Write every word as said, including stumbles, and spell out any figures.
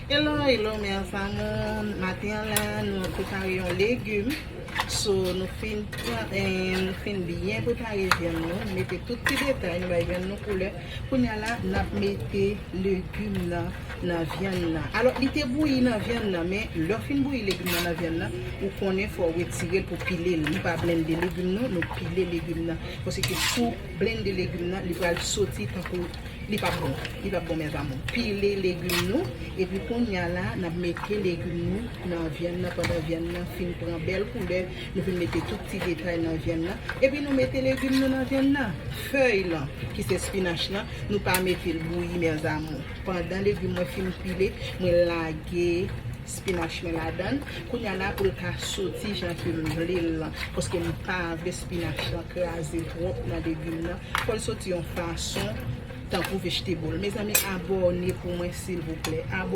Hello, hello, mes amours. Maten an la, nou prepare yon legim. So, nou fin, eh, nou fin byen prepare vyann nou. Nou mete tout ti detay, nou bay vyann nou koulè. Kounye a la, n ap mete legim nan nan vyann nan. Alò, li te bouyi nan vyann nan, men lè w fin bouyi legim nan nan vyann nan, ou konnen fò w retire l pou pile l. Nou pa blende legim nou, nou pile legim nan. Paske si w blende legim nan, li pral soti tankou li p ap bon. Li p ap bon, mes amours. Pile legim nou, epi kounye a la, n ap mete legim nou nan vyann nan. Pandan vyann nan fin pran bèl koulè, nou fin mete tout ti detay nan vyann nan. Epi nou mete legim nou nan vyann nan. Fèy lan, ki se spinach lan, nou pa mete l bouyi, mes amours. Pandan legim mwen fin pile, mwen lage spinach mwen ladan l. Kounye a la, pou l ka soti jan ke m vle l lan. Paske m pa vle spinach lan kraze twòp nan legim nan. Fò l soti yon fason tankou vegetable. Mezanmi, abòne pou mwen, silvouplè. Abòne.